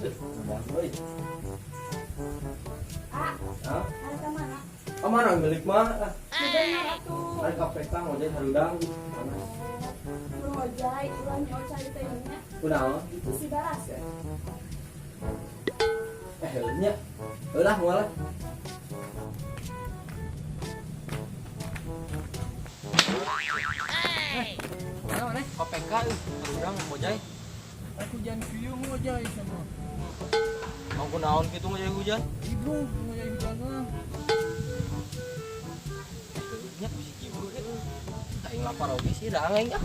Udah, euy. Ah, Hah? ada ka mana? Ah, mana milik mah? Ah, Bener atuh. ari KPK ngojek harudang. Mana? Ngojai, ulah nyocai teh nya. Kunaon? Itu si Baras ya. Eh, heuh nya. Heuh lah, moal lah. Mana mana? KPK euy, harudang ngojek. Aku hujan kieu ngojai sama. Mau kunaon kitu ngojek hujan? Ibu ngojai hujan mah. Nya bisi kieu euy. Aing lapar oge sih, dah aing ah.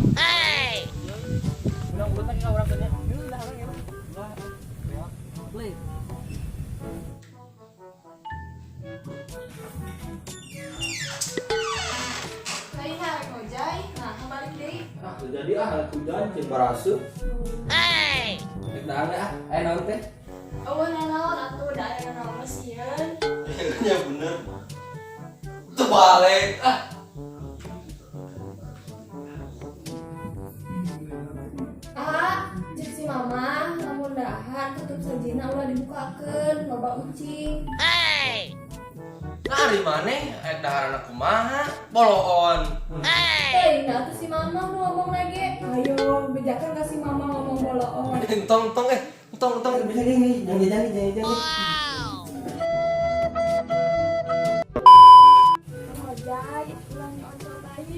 Urang urut lagi ka urang teh nya. Yeuh lah urang ya. Lah. Play. Lain arek ngojai, nah balik deui. Ah, teu jadi ah, hujan cin baraseup. Rek daang ah, eh naon teh? Eueuh nanaon atuh da aya nanaon mah sieun. Ya bener. Terbalik ah. Ah, cek si mama lamun dahar tutup sajina ulah dibukakeun, loba ucing. Nah, ari maneh rek daharana kumaha? Boloon. Eh, nah atuh si mama nu ngomong lagi. Ayo, bejakan ka si mama ngomong boloon. Entong entong eh, entong entong bisa gini, jangan jangan jangan jangan. Ngojai, ulah nyocok bayi.